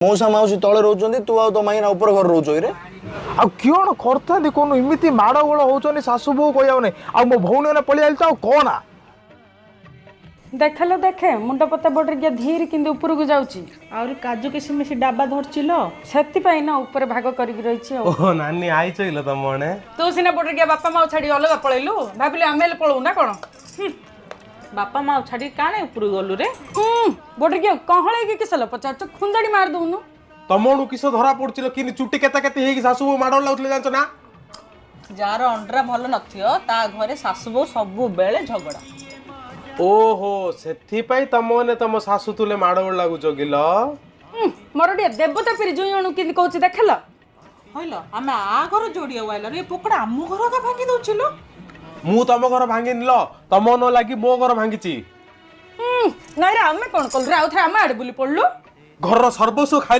ମଉସା ମାଉସୀ ତଳେ ରହୁଛନ୍ତି, ତୁ ଆଉ ତୋ ମାଇନା ଉପର ଘରେ ରହୁଛ କିରେ? ଆଉ କିଅଣ କରିଥାନ୍ତି କୋନୁ? ଏମିତି ମାଡ଼ଗୋଳ ହଉଛନ୍ତି ଶାଶୁ ବୋହୂ କହିବାକୁ ନାହିଁ। ଆଉ ମୋ ଭଉଣୀ ମାନେ ପଳେଇ ଆଇଲି ତ ଆଉ କହନା। ଦେଖେଲୋ ଦେଖେ, ମୁଣ୍ଡ ପତା ବଡରିକିଆ ଧୀରେ କିନ୍ତୁ ଉପରକୁ ଯାଉଛି। ଆହୁରି କାଜୁ କିଶମିଶ ଡାବା ଧରିଛି ଲୋ। ସେଥିପାଇଁ ନା ଉପରେ ଭାଗ କରିକି ରହିଛି ଆଉ। ଓହୋ ନାନୀ, ଆଇଛ କିଲୋ ତମ ମଣେ? ତୁ ସିନା ବଡରିକିଆ ବାପା ମା ଛାଡି ଅଲଗା ପଳେଇଲୁ, ଭାବିଲି ଆମେ ହେଲେ ପଳଉ ନା କଣ? ବାପା ମା ଛାଡିକି କାଣେ ଉପରକୁ ଗଲୁ ରେ? ହୁଁ, ବଡରିକିଆ କହଳେଇକି କିସଲ ପଚାରୁଛ? ଖୁନ୍ଦାଡି ମାରି ଦଉନୁ। ତମଣୁ କିସ ଧରା ପଡୁଛି ଲୋ? କିନି ଚୁଟି କେତେ କେତେ ହେଇକି ଶାଶୁ ବୋହୂ ମାଡ଼ ଲାଗୁଥିଲେ ଜାଣିଛ ନା? ଯାହାର ଅଣ୍ଡରା ଭଲ ନଥିବ, ତା ଘରେ ଶାଶୁ ବୋହୂ ସବୁବେଳେ ଝଗଡ଼ା। ଓହୋ, ସେଥିପାଇଁ ତମ ମାନେ ତମ ଶାଶୁ ତୁଲେ ମାଡ଼ଗୋଳ ଲାଗୁଛ କିଲ? ମୋର ଟିକେ ଦେବତା ପିରି ଜୁଇଁ ଅଣୁ କେମିତି କହୁଛି ଦେଖିଲ? ହଇଲ, ଆମେ ଆ ଘର ଯୋଡ଼ିଆ ୱାଇଲର ଏ ପୋକଡ଼ା ଆମ ଘର ଏକା ଭାଙ୍ଗି ଦଉଛି ଲୋ। ମୁଁ ତମ ଘର ଭାଙ୍ଗିନି ଲ, ତମ ନ ଲାଗି ମୋ ଘର ଭାଙ୍ଗିଛି। ନାଇଁ ରେ, ଆମେ କଣ କଲୁ ରେ? ଆଉ ଥରେ ଆମ ଆଡେ ବୁଲି ପଡିଲୁ। ଘରର ସର୍ବସ୍ୱ ଖାଇ